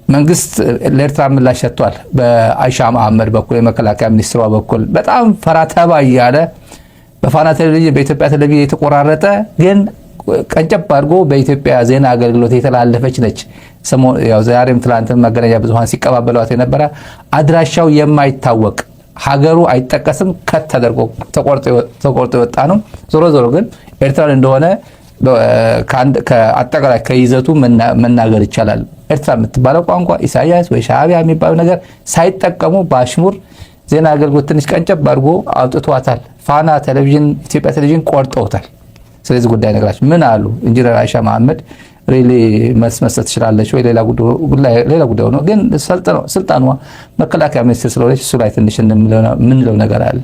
መንግስት ለኤርትራ ምላሽ ሰጥቷል። በአይሻ መሐመድ በኩል፣ የመከላከያ ሚኒስትሯ በኩል በጣም ፈራ ተባ እያለ በፋና ቴሌቪዥን፣ በኢትዮጵያ ቴሌቪዥን የተቆራረጠ ግን ቀንጨብ አድርጎ በኢትዮጵያ ዜና አገልግሎት የተላለፈች ነች። ዛሬም ትላንትም መገናኛ ብዙኃን ሲቀባበሏት የነበረ አድራሻው የማይታወቅ፣ ሀገሩ አይጠቀስም፣ cut ተደርጎ ተቆርጦ የወጣ ነው። ዞሮ ዞሮ ግን ኤርትራን እንደሆነ አጠቃላይ ከይዘቱ መናገር ይቻላል። ኤርትራ የምትባለው ቋንቋ፣ ኢሳያስ ወይ ሻዕቢያ የሚባለው ነገር ሳይጠቀሙ በአሽሙር ዜና አገልግሎት ትንሽ ቀንጨብ አድርጎ አውጥቷታል። ፋና ቴሌቪዥን፣ ኢትዮጵያ ቴሌቪዥን ቆርጠውታል። ስለዚህ ጉዳይ ነገራቸው ምን አሉ? ኢንጂነር አይሻ መሐመድ really መልስ መስጠት ትችላለች ወይ? ሌላ ጉዳይ ነው። ግን ስልጣኗ መከላከያ ሚኒስትር ስለሆነች እሱ ላይ ትንሽ የምንለው ነገር አለ።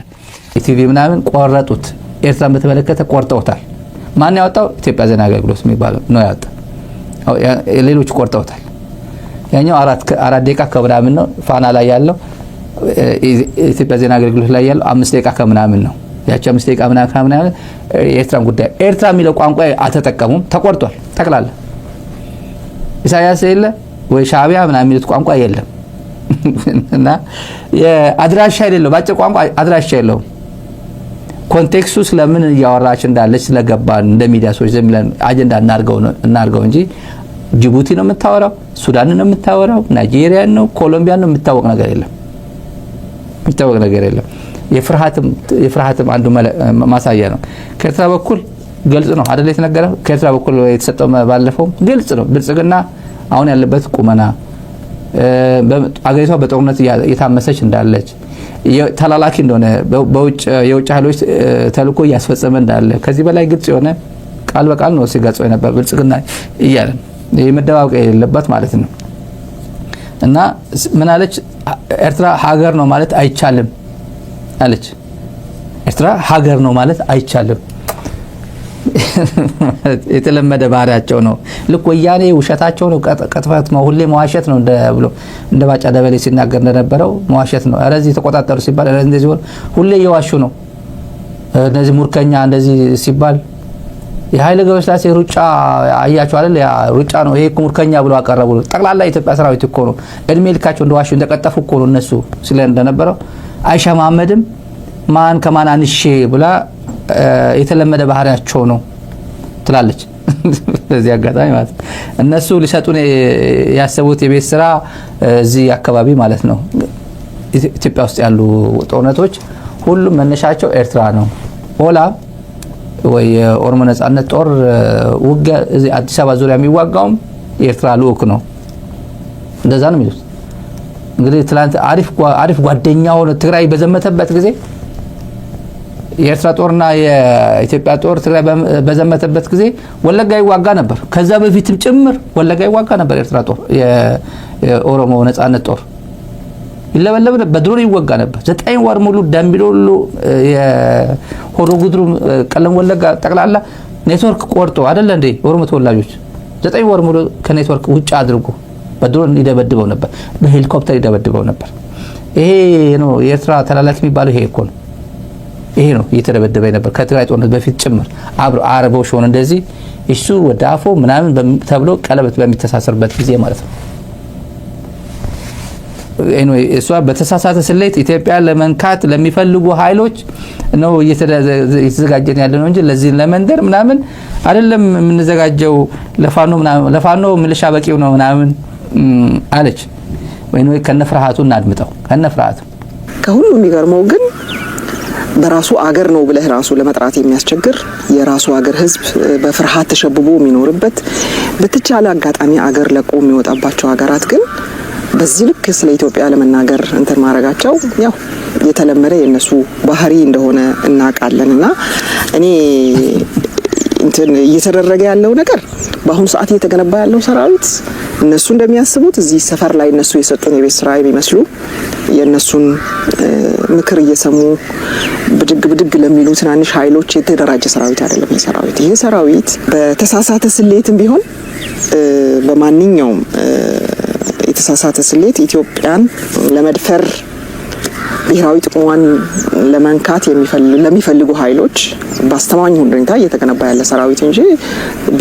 ኢቲቪ ምናምን ቆረጡት። ኤርትራን በተመለከተ ቆርጠውታል። ማን ያወጣው? ኢትዮጵያ ዜና አገልግሎት የሚባለው ነው ያወጣው። ሌሎች ቆርጠውታል። ያኛው 4 ደቂቃ ከምናምን ነው ፋና ላይ ያለው። ኢትዮጵያ ዜና አገልግሎት ላይ ያለው 5 ደቂቃ ከምናምን ነው። ያቺ 5 ደቂቃ ምናምን ከምናምን የኤርትራን ጉዳይ ኤርትራ የሚለው ቋንቋ አልተጠቀሙም። ተቆርጧል። ጠቅላላ ኢሳያስ የለ ወይ ሻዕቢያ ምናምን የሚሉት ቋንቋ የለም እና አድራሻ የሌለው፣ በአጭር ቋንቋ አድራሻ የለውም። Context ኡ ስለምን እያወራች እንዳለች ስለገባን እንደ ሚዲያ ሰዎች ዝም ብለን አጀንዳ እናርገው እንጂ ጅቡቲ ነው የምታወራው፣ ሱዳን ነው የምታወራው፣ ናይጄሪያን ነው፣ ኮሎምቢያን ነው፣ የሚታወቅ ነገር የለም። የሚታወቅ ነገር የለም። የፍርሃትም አንዱ ማሳያ ነው። ከኤርትራ በኩል ግልጽ ነው አይደል የተነገረው? ከኤርትራ በኩል የተሰጠው ባለፈው ግልጽ ነው። ብልጽግና አሁን ያለበት ቁመና፣ አገሪቷ በጦርነት እየታመሰች እንዳለች፣ ተላላኪ እንደሆነ፣ የውጭ ኃይሎች ተልእኮ እያስፈጸመ እንዳለ ከዚህ በላይ ግልጽ የሆነ ቃል በቃል ነው ሲገልጸው የነበር ብልጽግና እያለ፣ መደባበቅ የሌለበት ማለት ነው። እና ምን አለች? ኤርትራ ሀገር ነው ማለት አይቻልም አለች። ኤርትራ ሀገር ነው ማለት አይቻልም። የተለመደ ባህሪያቸው ነው። ልክ ወያኔ ውሸታቸው ነው፣ ቅጥፈት ነው፣ ሁሌ መዋሸት ነው ብሎ እንደ ባጫ ደበሌ ሲናገር እንደነበረው መዋሸት ነው። ኧረ እዚህ ተቆጣጠሩ ሲባል፣ ኧረ እንደዚህ ሆነ፣ ሁሌ እየዋሹ ነው። እነዚህ ሙርከኛ እንደዚህ ሲባል የኃይለ ገብረስላሴ ሩጫ አያቸው አይደል? ያ ሩጫ ነው። ይሄ እኮ ሙርከኛ ብሎ አቀረቡ። ጠቅላላ የኢትዮጵያ ሰራዊት እኮ ነው። እድሜ ልካቸው እንደዋሹ እንደቀጠፉ እኮ ነው እነሱ ስለ እንደነበረው አይሻ መሐመድም ማን ከማን አንሼ ብላ የተለመደ ባህሪያቸው ነው ትላለች። በዚህ አጋጣሚ ማለት ነው እነሱ ሊሰጡን ያሰቡት የቤት ስራ እዚህ አካባቢ ማለት ነው ኢትዮጵያ ውስጥ ያሉ ጦርነቶች ሁሉም መነሻቸው ኤርትራ ነው። ኦላ ወይ የኦሮሞ ነጻነት ጦር ውጊያ እዚህ አዲስ አበባ ዙሪያ የሚዋጋውም የኤርትራ ልኡክ ነው። እንደዛ ነው የሚሉት። እንግዲህ ትላንት አሪፍ ጓደኛ ሆኖ ትግራይ በዘመተበት ጊዜ፣ የኤርትራ ጦርና የኢትዮጵያ ጦር ትግራይ በዘመተበት ጊዜ ወለጋ ይዋጋ ነበር። ከዛ በፊትም ጭምር ወለጋ ይዋጋ ነበር። የኤርትራ ጦር፣ የኦሮሞ ነጻነት ጦር ይለበለብ ነበር። በድሮን ይወጋ ነበር። 9 ወር ሙሉ ደምቢዶሎ፣ የሆሮ ጉድሩ፣ ቀለም ወለጋ ጠቅላላ ኔትወርክ ቆርጦ አይደለ እንዴ? የኦሮሞ ተወላጆች 9 ወር ሙሉ ከኔትወርክ ውጭ አድርጎ በድሮን ይደበድበው ነበር። በሄሊኮፕተር ይደበድበው ነበር። ይሄ ነው የኤርትራ ተላላኪ የሚባለው፣ ይሄ እኮ ነው። ይሄ ነው እየተደበደበ ነበር ከትግራይ ጦርነት በፊት ጭምር አብሮ አረቦች ሆነ እንደዚህ እሱ ወደ አፎ ምናምን ተብሎ ቀለበት በሚተሳሰርበት ጊዜ ማለት ነው። Anyway እሷ በተሳሳተ ስሌት ኢትዮጵያ ለመንካት ለሚፈልጉ ኃይሎች ነው እየተዘጋጀን ያለ ነው እንጂ ለዚህ ለመንደር ምናምን አይደለም የምንዘጋጀው፣ ለፋኖ ምናምን ለፋኖ ሚሊሻ በቂው ነው ምናምን አለች። ወይ ከነ ፍርሃቱ እናድምጠው፣ ከነ ፍርሃቱ። ከሁሉ የሚገርመው ግን በራሱ አገር ነው ብለህ ራሱ ለመጥራት የሚያስቸግር፣ የራሱ አገር ሕዝብ በፍርሃት ተሸብቦ የሚኖርበት፣ በተቻለ አጋጣሚ አገር ለቆ የሚወጣባቸው ሀገራት ግን በዚህ ልክ ስለ ኢትዮጵያ ለመናገር እንትን ማድረጋቸው ያው የተለመደ የእነሱ ባህሪ እንደሆነ እናውቃለን። እና እኔ እንትን እየተደረገ ያለው ነገር፣ በአሁኑ ሰዓት እየተገነባ ያለው ሰራዊት እነሱ እንደሚያስቡት እዚህ ሰፈር ላይ እነሱ የሰጡን የቤት ስራ የሚመስሉ፣ የእነሱን ምክር እየሰሙ ብድግ ብድግ ለሚሉ ትናንሽ ኃይሎች የተደራጀ ሰራዊት አይደለም። ይህ ሰራዊት ይህ ሰራዊት በተሳሳተ ስሌትም ቢሆን፣ በማንኛውም የተሳሳተ ስሌት ኢትዮጵያን ለመድፈር ብሔራዊ ጥቅሟን ለመንካት ለሚፈልጉ ኃይሎች በአስተማማኝ ሁኔታ እየተገነባ ያለ ሰራዊት እንጂ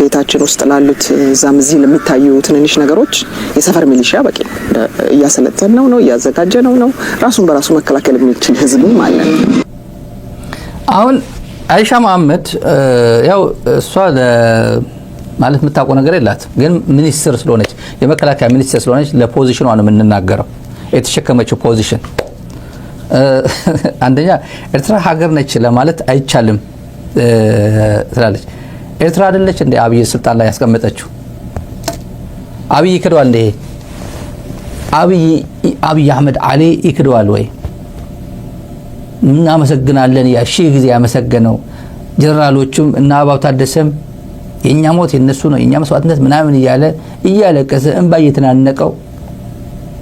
ቤታችን ውስጥ ላሉት እዛም እዚህ ለሚታዩ ትንንሽ ነገሮች የሰፈር ሚሊሺያ በቂ ነው። እያሰለጠን ነው፣ እያዘጋጀ ነው። ራሱን በራሱ መከላከል የሚችል ህዝብም አለን። አሁን አይሻ መሐመድ ያው እሷ ማለት የምታውቀው ነገር የላት፣ ግን ሚኒስትር ስለሆነች፣ የመከላከያ ሚኒስትር ስለሆነች ለ position ኗ ነው የምንናገረው። የተሸከመችው position አንደኛ ኤርትራ ሀገር ነች ለማለት አይቻልም ትላለች። ኤርትራ አይደለች እንደ አብይ ስልጣን ላይ ያስቀመጠችው? አብይ ይክደዋል እንዴ? አብይ አህመድ አሊ ይክደዋል ወይ? እናመሰግናለን ያ ሺህ ጊዜ ያመሰገነው፣ ጀነራሎቹም እና አበባው ታደሰም የኛ ሞት የነሱ ነው፣ የኛ መስዋዕትነት ምናምን እያለ እያለቀሰ እንባ እየተናነቀው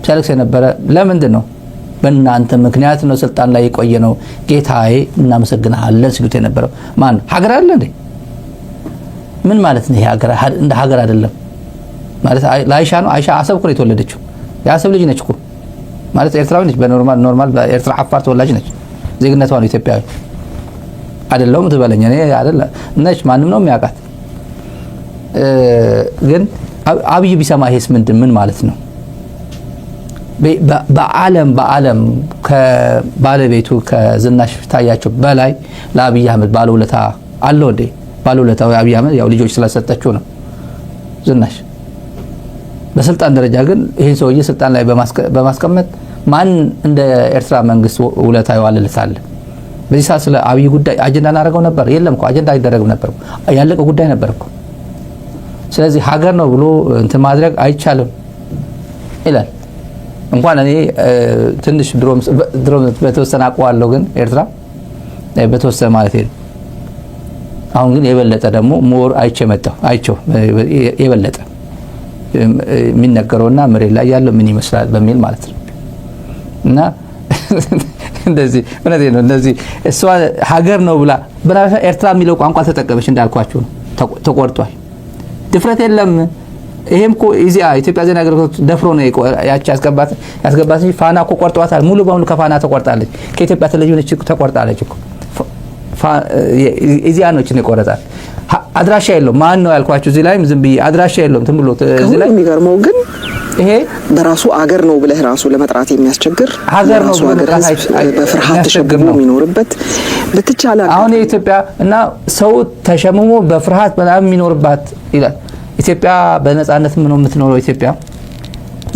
ሲያለቅስ የነበረ ለምንድን ነው? በእናንተ ምክንያት ነው ስልጣን ላይ የቆየ ነው፣ ጌታዬ እናመሰግናለን ሲሉት የነበረው ማን ነው? ሀገር አለ እንዴ? ምን ማለት ነው? ይሄ ሀገር እንደ ሀገር አይደለም ማለት ለአይሻ ነው። አይሻ አሰብ እኮ ነው የተወለደችው። የአሰብ ልጅ ነች እኮ፣ ማለት ኤርትራዊ ነች። በ normal በኤርትራ አፋር ተወላጅ ነች። ዜግነቷ ነው ኢትዮጵያዊ አይደለሁም ትበለኝ፣ እኔ አይደለ ነች፣ ማንም ነው የሚያውቃት። ግን አብይ ቢሰማ ይሄስ ምንድን ምን ማለት ነው? በዓለም ከባለቤቱ ከዝናሽ ታያቸው በላይ ለአብይ አህመድ ባለውለታ አለው እንዴ? ባለውለታው አብይ አህመድ ያው ልጆች ስለሰጠችው ነው ዝናሽ። በስልጣን ደረጃ ግን ይህን ሰውዬ ስልጣን ላይ በማስቀመጥ ማን እንደ ኤርትራ መንግስት ውለታ ይዋልለታል? በዚህ ሰዓት ስለ አብይ ጉዳይ አጀንዳ እናደርገው ነበር? የለም እኮ፣ አጀንዳ አይደረግም ነበር። ያለቀ ጉዳይ ነበር እኮ። ስለዚህ ሀገር ነው ብሎ እንትን ማድረግ አይቻልም ይላል። እንኳን እኔ ትንሽ ድሮም በተወሰነ አውቀዋለሁ፣ ግን ኤርትራ በተወሰነ ማለት ነው። አሁን ግን የበለጠ ደግሞ more አይቼ መጣሁ። አይቼው የበለጠ የሚነገረውና መሬት ላይ ያለው ምን ይመስላል በሚል ማለት ነው። እና እንደዚህ እውነቴን ነው። እንደዚህ እሷ ሀገር ነው ብላ ኤርትራ የሚለው ቋንቋ ተጠቀመች፣ እንዳልኳችሁ ነው። ተቆርጧል። ድፍረት የለም። ይሄም እኮ ኢዜአ፣ ኢትዮጵያ ዜና አገልግሎት ደፍሮ ነው ያቺ ያስገባት ያስገባት እንጂ ፋና እኮ ቆርጧታል። ሙሉ በሙሉ ከፋና ተቆርጣለች። ከኢትዮጵያ ቴሌቪዥን ተቆርጣለች እኮ። ኢዜአ ነው የቆረጣት። አድራሻ የለውም። ማን ነው ያልኳችሁ? እዚህ ላይም ዝም ብዬ አድራሻ የለውም። ዝም ብሎ እዚህ ላይ የሚገርመው ግን ይሄ በራሱ አገር ነው ብለህ ራሱ ለመጥራት የሚያስቸግር ሀገር ነው የራሱ ብሎ ሀገር መጥራት ህዝብ በፍርሃት የሚያስቸግር ተሸብቦ ነው። የሚኖርበት በተቻለ አሁን የኢትዮጵያ እና ሰው ተሸምሞ በፍርሃት በጣም የሚኖርባት ይላል። ኢትዮጵያ በነፃነት ነው የምትኖረው። ኢትዮጵያ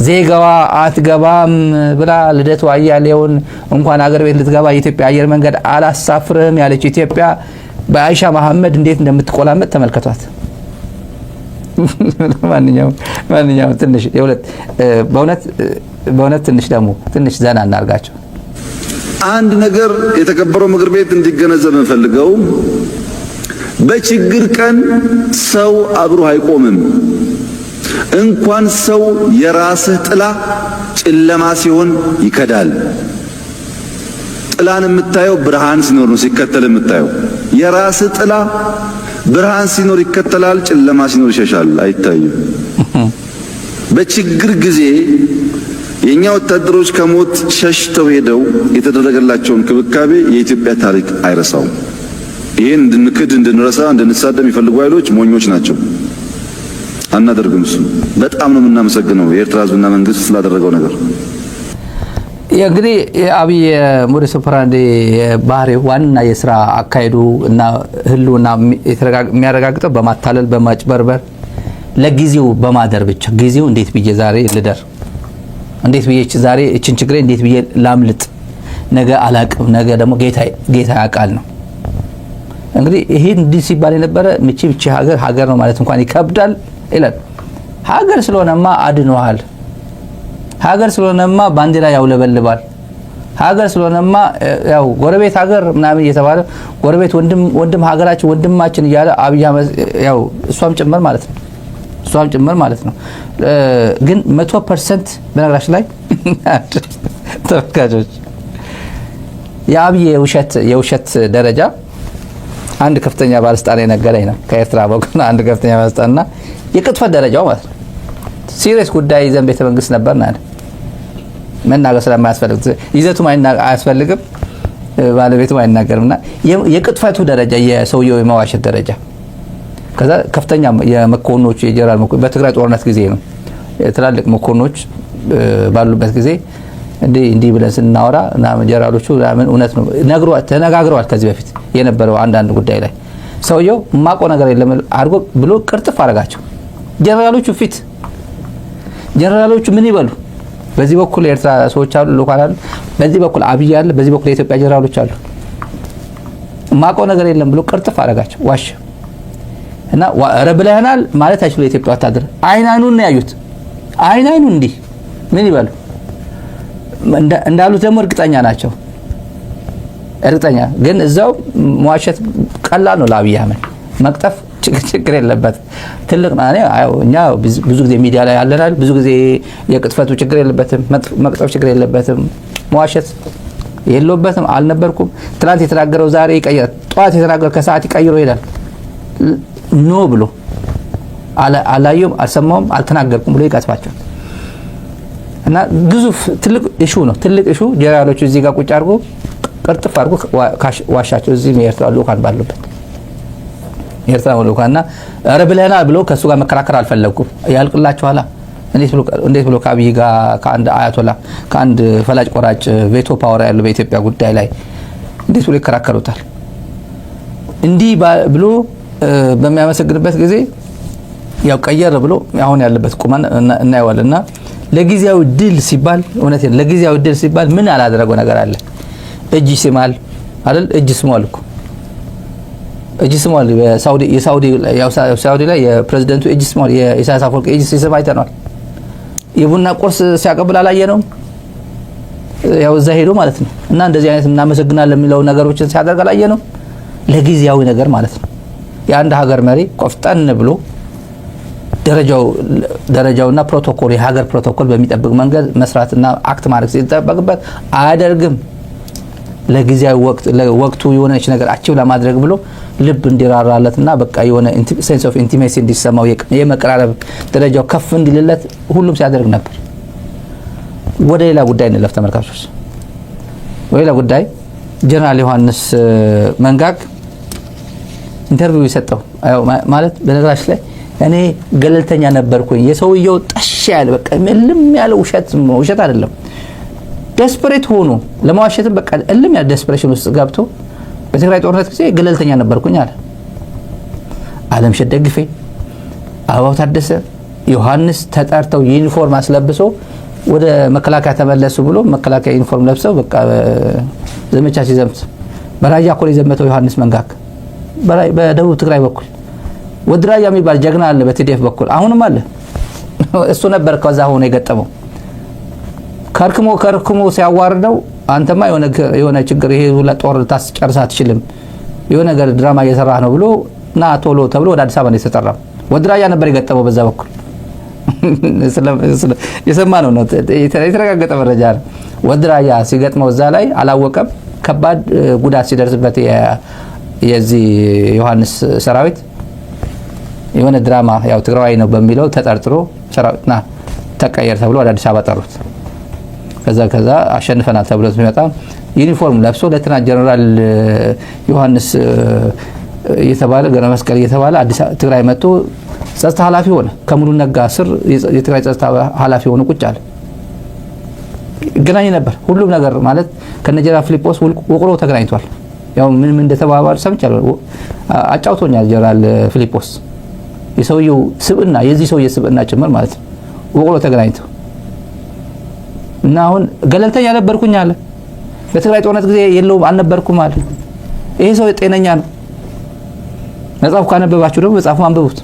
ዜጋዋ አትገባም ብላ ልደቱ አያሌውን እንኳን አገር ቤት ልትገባ የኢትዮጵያ አየር መንገድ አላሳፍርህም ያለች ኢትዮጵያ በአይሻ መሐመድ እንዴት እንደምትቆላመጥ ተመልከቷት። ማንኛውም ትንሽ የሁለት በእውነት ትንሽ ደግሞ ትንሽ ዘና እናርጋቸው። አንድ ነገር የተከበረው ምክር ቤት እንዲገነዘብ እንፈልገው፣ በችግር ቀን ሰው አብሮ አይቆምም። እንኳን ሰው የራስህ ጥላ ጨለማ ሲሆን ይከዳል። ጥላን የምታየው ብርሃን ሲኖር ነው፣ ሲከተል የምታየው። የራስህ ጥላ ብርሃን ሲኖር ይከተላል፣ ጨለማ ሲኖር ይሸሻል፣ አይታይም። በችግር ጊዜ የኛ ወታደሮች ከሞት ሸሽተው ሄደው የተደረገላቸውን ክብካቤ የኢትዮጵያ ታሪክ አይረሳውም። ይሄን እንድንክድ፣ እንድንረሳ፣ እንድንሳደብ የሚፈልጉ ኃይሎች ሞኞች ናቸው። አናደርግም። እሱ በጣም ነው የምናመሰግነው የኤርትራ ሕዝብና መንግስት ስላደረገው ነገር። እንግዲህ የአብይ modus operandi ባህሪ ዋና የስራ አካሄዱ እና ህልውና የሚያረጋግጠው በማታለል፣ በማጭበርበር፣ ለጊዜው በማደር ብቻ። ጊዜው እንዴት ብዬ ዛሬ ልደር፣ እንዴት ብዬ ዛሬ እችን ችግሬ እንዴት ብዬ ላምልጥ፣ ነገ አላቅም፣ ነገ ደግሞ ጌታ ጌታ ያውቃል ነው። እንግዲህ ይሄ እንዲህ ሲባል የነበረ ምቺ ብቻ ሀገር ሀገር ነው ማለት እንኳን ይከብዳል ይላል። ሀገር ስለሆነማ አድኗል። ሀገር ስለሆነማ ባንዲራ ያውለበልባል። ሀገር ስለሆነማ ያው ጎረቤት ሀገር ምናምን እየተባለ ጎረቤት ወንድም ወንድም ሀገራችን ወንድማችን እያለ አብይ አህመድ ያው እሷም ጭምር ማለት ነው፣ እሷም ጭምር ማለት ነው። ግን 100% በነገራችን ላይ ተመልካቾች የአብይ የውሸት ደረጃ አንድ ከፍተኛ ባለስልጣን የነገረኝ ነው። ከኤርትራ በኩል አንድ ከፍተኛ ባለስልጣንና የቅጥፈት ደረጃው ማለት ነው። Serious ጉዳይ ይዘን ቤተ መንግስት ነበርን አለ። መናገር ስለማያስፈልግ ይዘቱም አያስፈልግም፣ ባለቤቱም አይናገርም። እና የቅጥፈቱ ደረጃ፣ የሰውየው የመዋሸት ደረጃ፣ ከዛ ከፍተኛ የመኮንኖች፣ የጀነራል መኮንን፣ በትግራይ ጦርነት ጊዜ ነው፣ ትላልቅ መኮንኖች ባሉበት ጊዜ እንዲህ እንዲህ ብለን ስናወራ ምናምን ጀነራሎቹ ምናምን እውነት ነው ነግሮ ተነጋግረዋል። ከዚህ በፊት የነበረው አንዳንድ ጉዳይ ላይ ሰውየው የማውቀው ነገር የለም አድርጎ ብሎ ቅርጥፍ አደረጋቸው ጀነራሎቹ ፊት። ጀነራሎቹ ምን ይበሉ? በዚህ በኩል የኤርትራ ሰዎች አሉ፣ ልኡካን አሉ። በዚህ በኩል አብይ አለ፣ በዚህ በኩል የኢትዮጵያ ጀነራሎች አሉ። የማውቀው ነገር የለም ብሎ ቅርጥፍ አደረጋቸው፣ ዋሸ። እና ኧረ ብለህናል ማለት አይችሉ። የኢትዮጵያ ወታደር አይን አይኑን ነው ያዩት። አይን አይኑን እንዲህ ምን ይበሉ? እንዳሉት ደግሞ እርግጠኛ ናቸው። እርግጠኛ ግን እዛው መዋሸት ቀላል ነው ለአብይ አህመድ፣ መቅጠፍ ችግር የለበትም። ትልቅ ነው። እኛ ብዙ ጊዜ ሚዲያ ላይ ያለናል። ብዙ ጊዜ የቅጥፈቱ ችግር የለበትም። መቅጠፍ ችግር የለበትም። መዋሸት የለበትም። አልነበርኩም። ትናንት የተናገረው ዛሬ ይቀይራል። ጠዋት የተናገረው ከሰዓት ይቀይሮ ይሄዳል። No ብሎ አላየሁም፣ አልሰማሁም፣ አልተናገርኩም ብሎ ይቀጥፋቸዋል። እና ግዙፍ ትልቅ issue ነው። ትልቅ issue ጀነራሎቹ እዚህ ጋር ቁጭ አድርጎ ቅርጥፍ አድርጎ ዋሻቸው። እዚህ የኤርትራ ልኡካን ባሉበት፣ የኤርትራ ልኡካን እና ኧረ ብለናል ብሎ ከእሱ ጋር መከራከር አልፈለጉም። ያልቅላችኋላ። እንዴት ብሎ ከአብይ ጋር፣ ከአንድ አያቶላ፣ ከአንድ ፈላጭ ቆራጭ፣ veto power ያለው በኢትዮጵያ ጉዳይ ላይ እንዴት ብሎ ይከራከሩታል? እንዲህ ብሎ በሚያመሰግንበት ጊዜ ያው ቀየር ብሎ አሁን ያለበት ቁመና እናየዋለን። እና ለጊዜያዊ ድል ሲባል፣ እውነት ለጊዜያዊ ድል ሲባል ምን ያላደረገው ነገር አለ? እጅ ይስማል አይደል? እጅ ስሟል እኮ፣ እጅ ስሟል። የሳውዲ የሳውዲ ሳውዲ ላይ የፕሬዝደንቱ እጅ ስሟል። የኢሳያስ አፈወርቂ እጅ ሲስም አይተነዋል። የቡና ቁርስ ሲያቀብል አላየነውም? ያው እዛ ሄዶ ማለት ነው። እና እንደዚህ አይነት እናመሰግናለን የሚለው ነገሮችን ሲያደርግ አላየነውም? ለጊዜያዊ ነገር ማለት ነው። የአንድ ሀገር መሪ ቆፍጠን ብሎ ደረጃውና ፕሮቶኮል፣ የሀገር ፕሮቶኮል በሚጠብቅ መንገድ መስራትና act ማድረግ ሲጠበቅበት አያደርግም። ለጊዜያዊ ወቅት፣ ለወቅቱ የሆነች ነገር achieve ለማድረግ ብሎ ልብ እንዲራራለትና በቃ የሆነ sense of intimacy እንዲሰማው፣ የመቀራረብ ደረጃው ከፍ እንዲልለት ሁሉም ሲያደርግ ነበር። ወደ ሌላ ጉዳይ እንለፍ ተመልካቾች። ወደ ሌላ ጉዳይ፣ ጀነራል ዮሐንስ መንጋግ interview የሰጠው ማለት በነገራችን ላይ እኔ ገለልተኛ ነበርኩኝ። የሰውየው ጠሽ ያለ በቃ እልም ያለ ውሸት፣ ውሸት አይደለም፣ desperate ሆኖ ለመዋሸትም በቃ እልም ያለ desperation ውስጥ ገብቶ በትግራይ ጦርነት ጊዜ ገለልተኛ ነበርኩኝ አለ። አለምሸት ደግፌ፣ አበባው ታደሰ፣ ዮሐንስ ተጠርተው ዩኒፎርም አስለብሶ ወደ መከላከያ ተመለሱ ብሎ መከላከያ ዩኒፎርም ለብሰው በቃ ዘመቻ ሲዘምት በራያ እኮ የዘመተው ዮሐንስ መንጋግ፣ በደቡብ ትግራይ በኩል ወዲ ራያ የሚባል ጀግና አለ። በ TDF በኩል አሁንም አለ። እሱ ነበር ከዛ ሆኖ የገጠመው። ከርክሞ ከርክሞ ሲያዋርደው አንተማ የሆነ ችግር፣ ይሄ ሁላ ጦር ታስጨርስ አትችልም፣ የሆነ ነገር ድራማ እየሰራህ ነው ብሎ ና ቶሎ ተብሎ ወደ አዲስ አበባ ነው የተጠራው። ወዲ ራያ ነበር የገጠመው በዛ በኩል፣ የሰማ ነው፣ የተረጋገጠ መረጃ ነው። ወዲ ራያ ሲገጥመው እዛ ላይ አላወቀም። ከባድ ጉዳት ሲደርስበት የዚህ ዮሐንስ ሰራዊት የሆነ ድራማ፣ ያው ትግራዋይ ነው በሚለው ተጠርጥሮ ሰራዊት ና ተቀየር ተብሎ ወደ አዲስ አበባ ጠሩት። ከዛ አሸንፈናል ተብሎ ሲመጣ ዩኒፎርም ለብሶ ሌተናንት ጀነራል ዮሐንስ እየተባለ፣ ገብረ መስቀል እየተባለ አዲስ ትግራይ መጥቶ ጸጥታ ኃላፊ ሆነ። ከሙሉ ነጋ ስር የትግራይ ጸጥታ ኃላፊ ሆኖ ቁጭ አለ። ይገናኝ ነበር ሁሉም ነገር ማለት ከነ ጀነራል ፊሊጶስ ውቅሮ ተገናኝቷል። ያው ምን ምን እንደተባባሉ ሰምቻለሁ። አጫውቶኛል ጀነራል ፊሊጶስ፣ የሰውየው ስብዕና፣ የዚህ ሰውዬ ስብዕና ጭምር ማለት ነው። ውቅሮ ተገናኝተው እና አሁን ገለልተኛ ነበርኩኝ አለ። በትግራይ ጦርነት ጊዜ የለውም፣ አልነበርኩም አለ። ይሄ ሰው ጤነኛ ነው? መጽሐፉ ካነበባችሁ ደግሞ መጽሐፉ አንብቡት።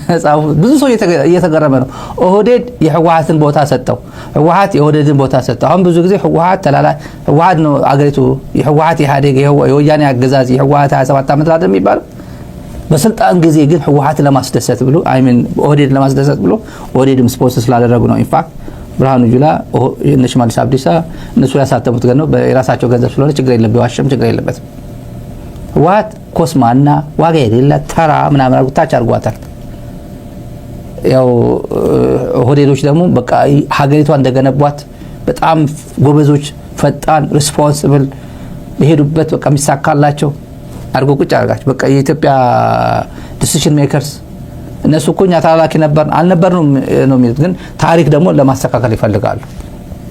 መጽሐፉ ብዙ ሰው እየተገረመ ነው። ኦህዴድ የህወሓትን ቦታ ሰጠው፣ ህወሓት የኦህዴድን ቦታ ሰጠው። አሁን ብዙ ጊዜ ህወሓት ተላላ ህወሓት ነው፣ አገሪቱ የህወሓት፣ የኢህአዴግ፣ የወያኔ አገዛዝ፣ የህወሓት 27 ዓመት አይደል የሚባለው? በስልጣን ጊዜ ግን ህወሓት ለማስደሰት ብሎ፣ I mean ኦህዴድ ለማስደሰት ብሎ፣ ኦህዴድም ስፖንሰር ስላደረጉ ነው። In fact ብርሃኑ ጁላ፣ እነ ሽመልስ አብዲሳ እነሱ ያሳተሙት ነው፣ የራሳቸው ገንዘብ ስለሆነ ችግር የለም፣ ቢዋሽም ችግር የለበትም። ህወሓት ኮስማና ዋጋ የሌለ ተራ ምናምን አድርጎ ታች አድርጓታል። ያው ኦህዴዶች ደግሞ በቃ ሀገሪቷ እንደገነቧት በጣም ጎበዞች፣ ፈጣን፣ responsible፣ የሄዱበት በቃ የሚሳካላቸው አድርጎ ቁጭ አድርጋቸው። በቃ የኢትዮጵያ decision makers እነሱ እኮ እኛ ተላላኪ ነበር አልነበርንም ነው የሚሉት። ግን ታሪክ ደግሞ ለማስተካከል ይፈልጋሉ።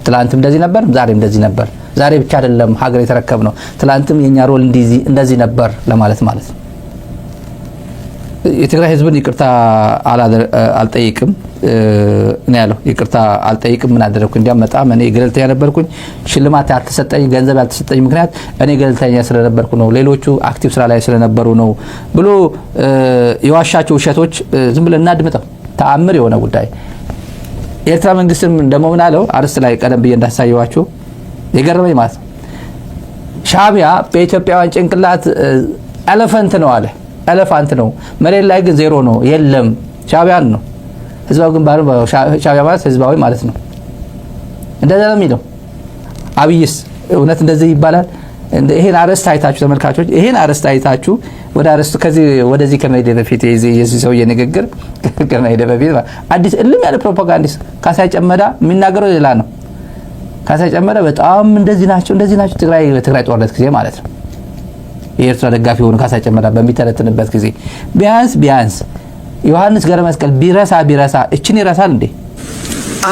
ትላንትም እንደዚህ ነበር፣ ዛሬም እንደዚህ ነበር። ዛሬ ብቻ አይደለም ሀገር የተረከብነው፣ ትላንትም የኛ role እንደዚህ ነበር ለማለት ማለት ነው። የትግራይ ህዝብን ይቅርታ አልጠይቅም ነው ያለው። ይቅርታ አልጠይቅም፣ ምን አደረግኩ? እንዲያም በጣም እኔ ገለልተኛ ነበርኩኝ። ሽልማት ያልተሰጠኝ፣ ገንዘብ ያልተሰጠኝ ምክንያት እኔ ገለልተኛ ስለነበርኩ ነው፣ ሌሎቹ active ስራ ላይ ስለነበሩ ነው ብሎ የዋሻቸው ውሸቶች ዝም ብለን እናድምጠው። ተአምር የሆነ ጉዳይ። የኤርትራ መንግስትም ደግሞ ምን አለው? አርስት ላይ ቀደም ብዬ እንዳሳየዋችሁ የገረመኝ ማለት ነው። ሻዕቢያ በኢትዮጵያውያን ጭንቅላት elephant ነው አለ። Elephant ነው፣ መሬት ላይ ግን ዜሮ ነው፣ የለም። ሻዕቢያን ነው፣ ህዝባዊ ግንባር፣ ሻዕቢያ ማለት ህዝባዊ ማለት ነው። እንደዛ ነው የሚለው። አብይስ እውነት እንደዚህ ይባላል? ይሄን አርዕስት አይታችሁ ተመልካቾች፣ ይሄን አርዕስት አይታችሁ ወደ አርዕስቱ ከዚህ ወደዚህ ከመሄዴ በፊት፣ የዚህ ሰውዬ ንግግር ከመሄዴ በፊት፣ አዲስ እልም ያለ propagandist ካሳይ ጨመዳ የሚናገረው ሌላ ነው። ካሳይ ጨመዳ በጣም እንደዚህ ናቸው፣ እንደዚህ ናቸው፣ ትግራይ በትግራይ ጦርነት ጊዜ ማለት ነው፣ የኤርትራ ደጋፊ የሆኑ ካሳይ ጨመዳ በሚተነትንበት ጊዜ ቢያንስ ቢያንስ ዮሐንስ ገብረ መስቀል ቢረሳ ቢረሳ እችን ይረሳል እንዴ?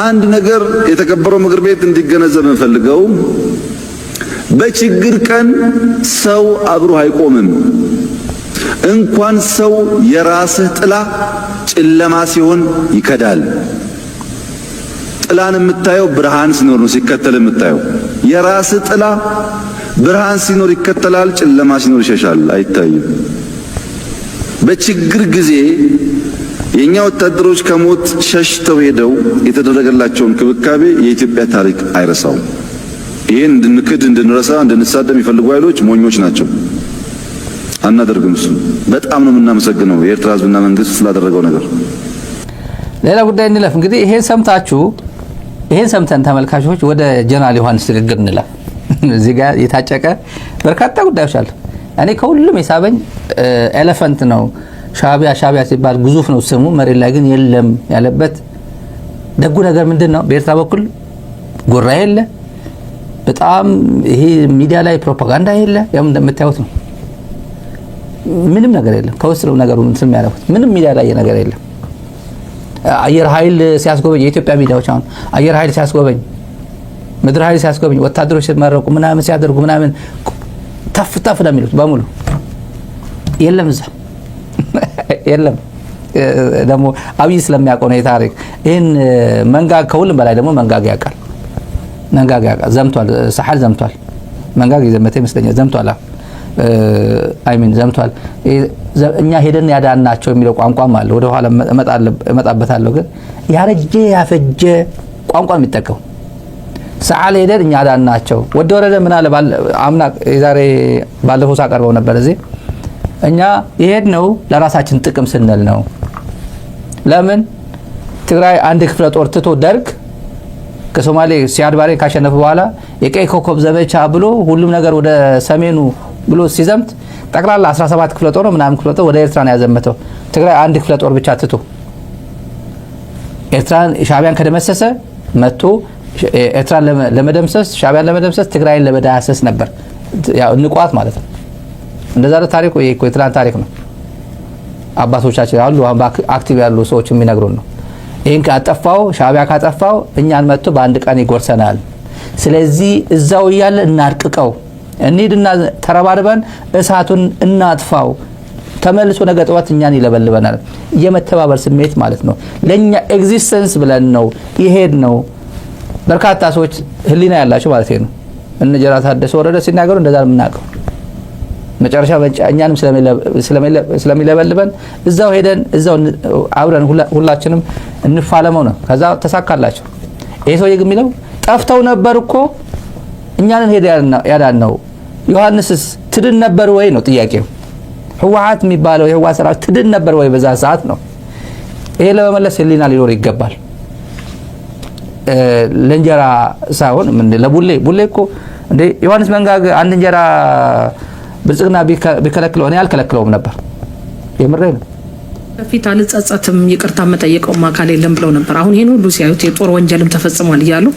አንድ ነገር የተከበረው ምክር ቤት እንዲገነዘብ እንፈልገው፣ በችግር ቀን ሰው አብሮ አይቆምም። እንኳን ሰው የራስህ ጥላ ጨለማ ሲሆን ይከዳል። ጥላን የምታየው ብርሃን ሲኖር ነው፣ ሲከተል የምታየው። የራስህ ጥላ ብርሃን ሲኖር ይከተላል፣ ጨለማ ሲኖር ይሸሻል፣ አይታይም። በችግር ጊዜ የኛ ወታደሮች ከሞት ሸሽተው ሄደው የተደረገላቸውን እንክብካቤ የኢትዮጵያ ታሪክ አይረሳውም። ይህን እንድንክድ፣ እንድንረሳ፣ እንድንሳደብ የሚፈልጉ ኃይሎች ሞኞች ናቸው። አናደርግም። እሱ በጣም ነው የምናመሰግነው የኤርትራ ሕዝብና መንግስት ስላደረገው ነገር። ሌላ ጉዳይ እንለፍ። እንግዲህ ይሄን ሰምታችሁ፣ ይሄን ሰምተን ተመልካቾች ወደ ጀነራል ዮሐንስ ንግግር እንለፍ። እዚህ ጋር የታጨቀ በርካታ ጉዳዮች አሉ። እኔ ከሁሉም የሳበኝ elephant ነው ሻዕቢያ፣ ሻዕቢያ ሲባል ግዙፍ ነው ስሙ፣ መሬት ላይ ግን የለም ያለበት ደጉ ነገር ምንድን ነው? በኤርትራ በኩል ጉራ የለ፣ በጣም ይሄ ሚዲያ ላይ ፕሮፓጋንዳ የለ፣ ያው እንደምታዩት ነው። ምንም ነገር የለም። ከውስጥ ነው ነገሩ እንትን የሚያደርጉት፣ ምንም ሚዲያ ላይ ነገር የለም። አየር ኃይል ሲያስጎበኝ፣ የኢትዮጵያ ሚዲያዎች አሁን አየር ኃይል ሲያስጎበኝ፣ ምድር ኃይል ሲያስጎበኝ፣ ወታደሮች ሲመረቁ ምናምን ሲያደርጉ ምናምን ተፍ ተፍ ነው የሚሉት በሙሉ። የለም፣ እዛ የለም። ደግሞ አብይ ስለሚያውቀው ነው የታሪክ ይህን መንጋግ፣ ከሁሉም በላይ ደግሞ መንጋግ ያውቃል። መንጋግ ያውቃል። ዘምቷል፣ ሳሐል ዘምቷል። መንጋግ የዘመተ ይመስለኛል። ዘምቷል። I mean ዘምቷል። እኛ ሄደን ያዳናቸው የሚለው ቋንቋም አለ። ወደ ኋላ እመጣበታለሁ። ግን ያረጀ ያፈጀ ቋንቋ የሚጠቀሙ ሰዓል ሄደን እኛ አዳናቸው። ወደ ወረደ ምን አለ? አምና የዛሬ ባለፈው ሳቀርበው ነበር እዚህ፣ እኛ የሄድነው ለራሳችን ጥቅም ስንል ነው። ለምን ትግራይ አንድ ክፍለ ጦር ትቶ፣ ደርግ ከሶማሌ ሲያድ ባሬ ካሸነፈ በኋላ የቀይ ኮከብ ዘመቻ ብሎ ሁሉም ነገር ወደ ሰሜኑ ብሎ ሲዘምት ጠቅላላ 17 ክፍለ ጦር ምናምን ክፍለ ጦር ወደ ኤርትራ ነው ያዘመተው። ትግራይ አንድ ክፍለ ጦር ብቻ ትቶ ኤርትራን ሻዕቢያን ከደመሰሰ መጥቶ ኤርትራን ለመደምሰስ፣ ሻዕቢያን ለመደምሰስ፣ ትግራይን ለመዳሰስ ነበር። ያው ንቋት ማለት ነው። እንደዛ ነው ታሪኩ። ይሄ እኮ የትላንት ታሪክ ነው። አባቶቻችን አሉ፣ አሁን active ያሉ ሰዎች የሚነግሩን ነው። ይህን ካጠፋው፣ ሻዕቢያ ካጠፋው እኛን መጥቶ በአንድ ቀን ይጎርሰናል። ስለዚህ እዛው እያለ እናድቅቀው፣ እንሂድና ተረባርበን እሳቱን እናጥፋው። ተመልሶ ነገ ጠዋት እኛን ይለበልበናል። የመተባበር ስሜት ማለት ነው። ለእኛ existence ብለን ነው የሄድነው። በርካታ ሰዎች ህሊና ያላቸው ማለት ነው። እነ ጀነራል ታደሰ ወረደ ሲናገሩ እንደዛ ነው የምናውቀው። መጨረሻ እኛንም ስለሚለበልበን እዛው ሄደን እዛው አብረን ሁላችንም እንፋለመው ነው። ከዛ ተሳካላቸው። ይሄ ሰውዬ ግን የሚለው ጠፍተው ነበር እኮ፣ እኛንን ሄደ ያዳን ነው። ዮሐንስስ ትድን ነበር ወይ ነው ጥያቄው። ህወሓት የሚባለው የህወሓት ሰራዊት ትድን ነበር ወይ በዛ ሰዓት ነው። ይሄ ለመመለስ ህሊና ሊኖር ይገባል። ለእንጀራ ሳይሆን ለቡሌ። ቡሌ እኮ እንዴ ዮሐንስ መንጋግ አንድ እንጀራ ብልጽግና ቢከለክለው እኔ አልከለክለውም ነበር። የምሬ ነው። በፊት አልጸጸትም፣ ይቅርታ መጠየቀውም አካል የለም ብለው ነበር። አሁን ይህን ሁሉ ሲያዩት የጦር ወንጀልም ተፈጽሟል እያሉ፣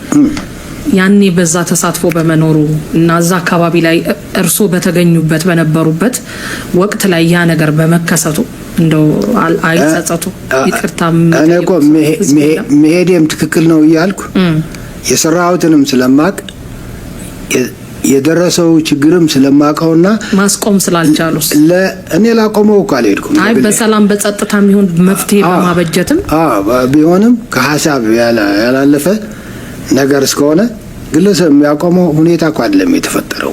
ያኔ በዛ ተሳትፎ በመኖሩ እና እዛ አካባቢ ላይ እርሶ በተገኙበት በነበሩበት ወቅት ላይ ያ ነገር በመከሰቱ እንደው አይጸጸቱ? ይቅርታ እኔ እኮ መሄዴም ትክክል ነው እያልኩ፣ የሰራሁትንም ስለማቅ፣ የደረሰው ችግርም ስለማቀውና ማስቆም ስላልቻሉስ? እኔ ላቆመው እኮ አልሄድኩም። አይ፣ በሰላም በጸጥታ የሚሆን መፍትሄ በማበጀትም። ቢሆንም ከሀሳብ ያላለፈ ነገር እስከሆነ ግለሰብ የሚያቆመው ሁኔታ እኮ አይደለም የተፈጠረው።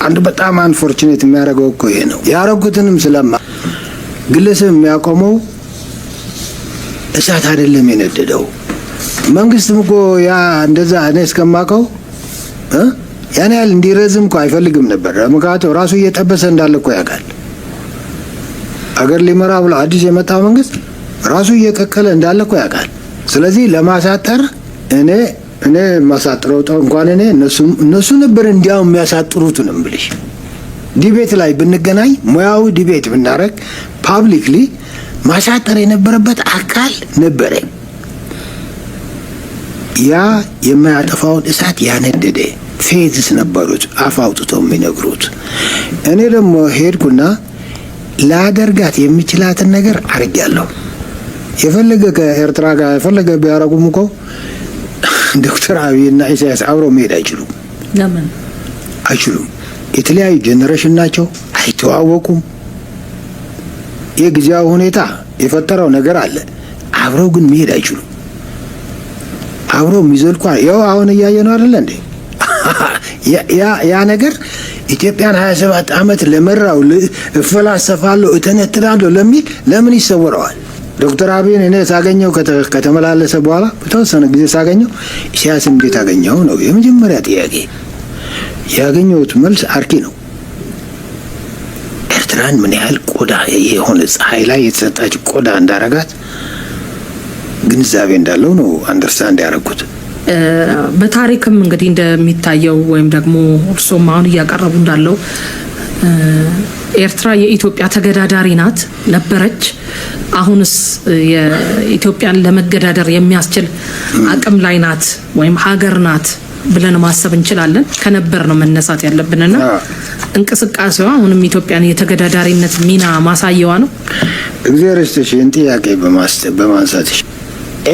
አንዱ በጣም unfortunate የሚያደርገው እኮ ይሄ ነው። ያረጉትንም ስለማ ግለሰብ የሚያቆመው እሳት አይደለም የነደደው። መንግስትም እኮ ያ እንደዛ እኔ እስከማውቀው ያን ያህል እንዲረዝም እኮ አይፈልግም ነበር። ምክንያቱም ራሱ እየጠበሰ እንዳለ እኮ ያውቃል። አገር ሊመራ ብሎ አዲስ የመጣው መንግስት ራሱ እየቀቀለ እንዳለ እኮ ያውቃል። ስለዚህ ለማሳጠር እኔ የማሳጥረው እንኳን እኔ እነሱ ነበር እንዲያው የሚያሳጥሩት ነው የምልሽ። Debate ላይ ብንገናኝ፣ ሙያዊ debate ብናደርግ፣ publicly ማሳጠር የነበረበት አካል ነበረ። ያ የማያጠፋውን እሳት ያነደደ phases ነበሩት አፍ አውጥተው የሚነግሩት። እኔ ደግሞ ሄድኩና ላደርጋት የሚችላትን ነገር አድርጌያለሁ። የፈለገ ከኤርትራ ጋር የፈለገ ቢያደርጉም እኮ ዶክተር አብይ እና ኢሳያስ አብረው መሄድ አይችሉም። ለምን? አይችሉም። የተለያዩ generation ናቸው፣ አይተዋወቁም። የጊዜያዊ ሁኔታ የፈጠረው ነገር አለ። አብረው ግን መሄድ አይችሉም። አብረው የሚዘልቁ ያው አሁን እያየ ነው አይደለ እንዴ? ያ ነገር ኢትዮጵያን 27 ዓመት ለመራው፣ እፈላሰፋለሁ እተነትናለሁ ለሚል ለምን ይሰወረዋል? ዶክተር አብይን እኔ ሳገኘው፣ ከተመላለሰ በኋላ በተወሰነ ጊዜ ሳገኘው፣ ኢሳያስ እንዴት አገኘው ነው የመጀመሪያ ጥያቄ። ያገኘሁት መልስ አርኪ ነው። ኤርትራን ምን ያህል ቆዳ የሆነ ፀሐይ ላይ የተሰጣች ቆዳ እንዳረጋት ግንዛቤ እንዳለው ነው understand ያደረኩት። በታሪክም እንግዲህ እንደሚታየው ወይም ደግሞ እርሶም አሁን እያቀረቡ እንዳለው ኤርትራ የኢትዮጵያ ተገዳዳሪ ናት፣ ነበረች። አሁንስ የኢትዮጵያን ለመገዳደር የሚያስችል አቅም ላይ ናት ወይም ሀገር ናት ብለን ማሰብ እንችላለን። ከነበር ነው መነሳት ያለብንና እንቅስቃሴዋ አሁንም ኢትዮጵያን የተገዳዳሪነት ሚና ማሳየዋ ነው። እግዚአብሔር ይስጥሽ ይህን ጥያቄ በማንሳትሽ።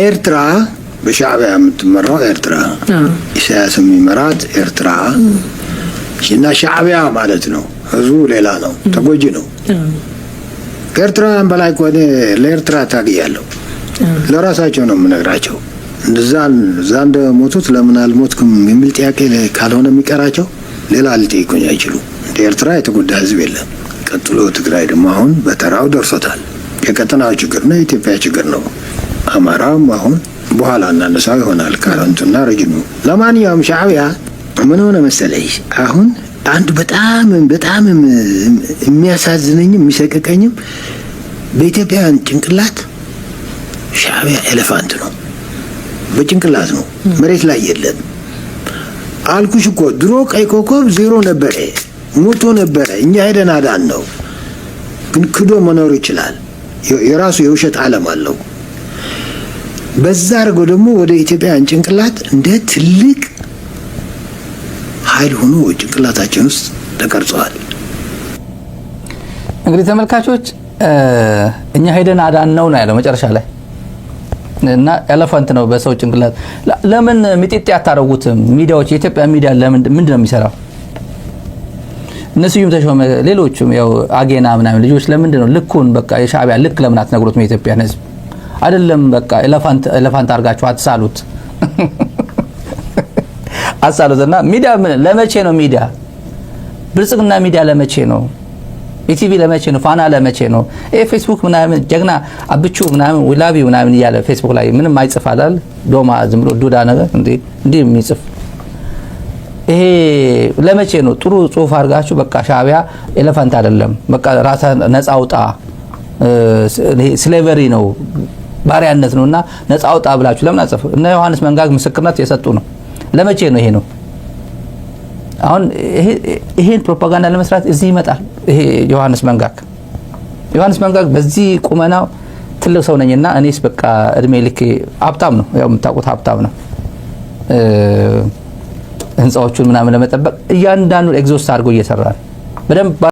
ኤርትራ፣ በሻዕቢያ የምትመራው ኤርትራ፣ ኢሳያስ የሚመራት ኤርትራ እና ሻዕቢያ ማለት ነው። ህዝቡ ሌላ ነው፣ ተጎጂ ነው። ከኤርትራውያን በላይ እኮ እኔ ለኤርትራ ታግያለሁ። ለራሳቸው ነው የምነግራቸው። እዛ እንደሞቱት ለምን አልሞትኩም የሚል ጥያቄ ካልሆነ የሚቀራቸው ሌላ ሊጠይቁኝ አይችሉም። እንደ ኤርትራ የተጎዳ ህዝብ የለም። ቀጥሎ ትግራይ ደግሞ አሁን በተራው ደርሶታል። የቀጠናው ችግር ነው፣ የኢትዮጵያ ችግር ነው። አማራም አሁን በኋላ እናነሳው ይሆናል current ኡና ረጅሙ። ለማንኛውም ሻዕቢያ ምን ሆነ መሰለሽ፣ አሁን አንዱ በጣም በጣም የሚያሳዝነኝም የሚሰቅቀኝም በኢትዮጵያውያን ጭንቅላት ሻዕቢያ elephant ነው። በጭንቅላት ነው፣ መሬት ላይ የለም። አልኩሽ እኮ፣ ድሮ ቀይ ኮከብ ዜሮ ነበረ፣ ሞቶ ነበረ። እኛ ሄደን አዳን ነው። ግን ክዶ መኖር ይችላል። የራሱ የውሸት ዓለም አለው። በዛ አድርገው ደግሞ ወደ ኢትዮጵያውያን ጭንቅላት እንደ ትልቅ ኃይል ሆኖ ጭንቅላታችን ውስጥ ተቀርጸዋል። እንግዲህ ተመልካቾች፣ እኛ ሄደን አዳን ነው ነው ያለው መጨረሻ ላይ። እና elephant ነው በሰው ጭንቅላት። ለምን ሚጢጤ አታረጉትም? ሚዲያዎች፣ የኢትዮጵያ ሚዲያ ለምን ምንድን ነው የሚሰራው? እነ ስዩም ተሾመ፣ ሌሎቹም ያው አጌና ምናምን ልጆች ለምንድን ነው ልኩን፣ በቃ የሻዕቢያ ልክ ለምን አትነግሩትም? የኢትዮጵያን ሕዝብ አይደለም፣ በቃ elephant elephant አድርጋችሁ አትሳሉት፣ አትሳሉት። እና ሚዲያ ለመቼ ነው ሚዲያ? ብልጽግና ሚዲያ ለመቼ ነው? ኢቲቪ ለመቼ ነው? ፋና ለመቼ ነው? ይሄ ፌስቡክ ምናምን ጀግና አብቹ ምናምን we love you ምናምን እያለ ፌስቡክ ላይ ምንም አይጽፍ አላል፣ ዶማ ዝም ብሎ ዱዳ ነገር እንዲህ እንዲህ የሚጽፍ ይሄ ለመቼ ነው? ጥሩ ጽሁፍ አድርጋችሁ በቃ ሻዕቢያ elephant አይደለም፣ በቃ ራስህን ነፃ አውጣ፣ slavery ነው፣ ባሪያነት ነው እና ነፃ አውጣ ብላችሁ ለምን አጽፍ? እነ ዮሐንስ መንጋግ ምስክርነት የሰጡ ነው። ለመቼ ነው ይሄ ነው? አሁን ይሄን ፕሮፓጋንዳ ለመስራት እዚህ ይመጣል። ይሄ ዮሐንስ መንጋግ በዚህ ቁመናው ትልቅ ትልቅ ሰው ነኝና እኔስ በቃ እድሜ ልክ፣ ሀብታም ነው፣ ያው የምታውቁት ሀብታም ነው። ህንፃዎቹን ምናምን ለመጠበቅ እያንዳንዱን exhaust አድርጎ እየሰራ ነው በደንብ።